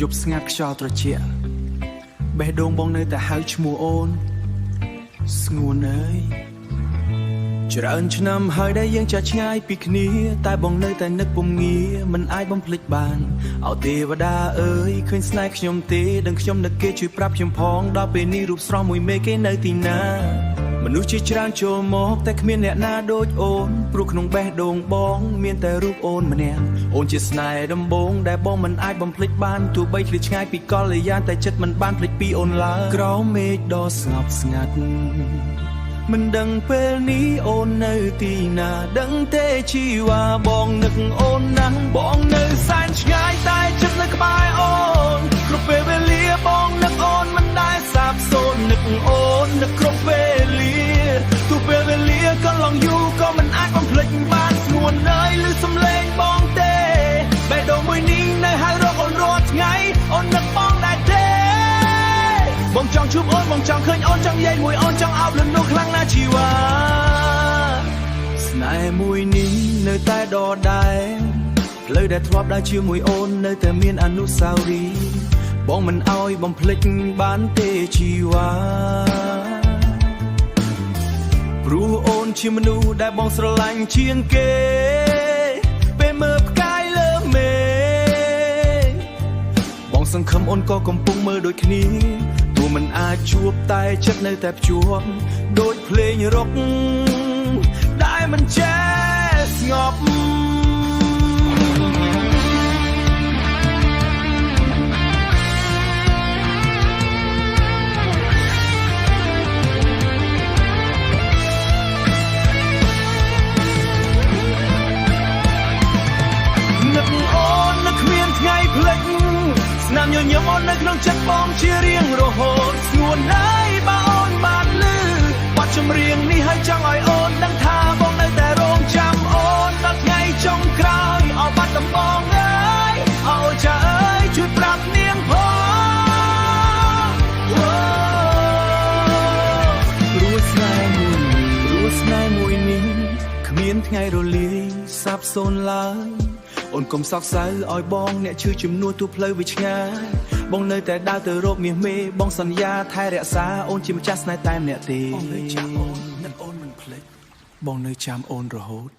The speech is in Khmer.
យប់ស្ងាត់ខ្យល់ត្រជាក់បេះដូងបងនៅតែហៅឈ្មោះអូនស្ងួនអើយច្រើនឆ្នាំហើយដែលយើងចាក់ឆ្ងាយពីគ្នាតែបងនៅតែនឹកពុំងារមិនអាចបំភ្លេចបានអោទេវតាអើយឃើញស្នេហ៍ខ្ញុំទេដឹងខ្ញុំនឹកគេជួយប្រាប់ខ្ញុំផងដល់ពេលនេះរូបស្រស់មួយមេគេនៅទីណាមនុស្សជាច្រើនចូលមកតែគ្មានអ្នកណាដូចអូនព្រោះក្នុងបេះដូងបងមានតែរូបអូនម្នាក់អូនជាស្នេហ៍ដំបូងដែលបងមិនអាចបំភ្លេចបានទោះបីឃ្លាតឆ្ងាយពីកល្យានតែចិត្តមិនបានភ្លេចពីអូនឡើយក្រោមមេឃដ៏ស្ងប់ស្ងាត់ មិនដឹងពេលនេះអូននៅទីណាដឹងទេជីវ៉ាបងនឹកអូនណាស់បងនៅសែនឆ្ងាយតែចិត្តនៅក្បែរអូនគ្រប់ពេលវេលាបងនឹកអូនមិនដែលសាបសូន្យនឹកអូននឹកគ្រប់វេលាទោះពេលវេលាក៏ឡងយូរក៏មិនអាចបំភ្លេចបានស្ងួនអើយឬសំឡេងបងទេបេះដូងមួយនេះនៅហៅរកអូនរាល់ថ្ងៃអូននឹកបងដែរទេ បងចង់ជួបអូនបងចង់ឃើញអូនចង់និយាយមួយអូនចង់អោបលន់នោះខ្លាំងណាស់ជីវ៉ាស្នេហ៍មួយនេះនៅតែដដែលផ្លូវដែលធ្លាប់ដើរជាមួយអូននៅតែមានអនុស្សាវរីយ៍បងមិនអោយបំភ្លេចបានទេជីវ៉ាព្រោះអូនជាមនុស្សដែលបងស្រឡាញ់ជាងគេពេលមើលផ្កាយលើមេឃ បងសង្ឃឹមអូនក៏កំពុងមើលដូចគ្នាទោះមិនអាចជួបតែចិត្តនៅតែភ្ជាប់ដូចភ្លេងរកដែលមិនចេះស្ងប់នឹកអូននឹកគ្មានថ្ងៃភ្លេចស្នាមញញឹមអូននៅក្នុងចិត្តបងជារៀងរហូតស្ងួនហើយបើអូនបានលឺបទចម្រៀងនេះហើយចង់ឲ្យអូនដឹងថាបងនៅតែរងចាំអូនដល់ថ្ងៃចុងក្រោយអោបាត់ដំបងអើយអូចាអើយជួយប្រាប់នាងផងព្រោះស្នេហ៍មួយនេះព្រោះស្នេហ៍មួយនេះគ្មានថ្ងៃរលាយសាបសូន្យឡើយអូនកុំសោកសៅឲ្យបងអ្នកឈឺជំនួសទូផ្លូវវាឆ្ងាយបងនៅតែដើរទៅរកមាសមេបងសន្យាថែរក្សាអូនជាម្ចាស់ស្នេហ៍តែម្នាក់ទេបងនៅចាំអូននឹកអូនមិនភ្លេចបងនៅចាំអូនរហូត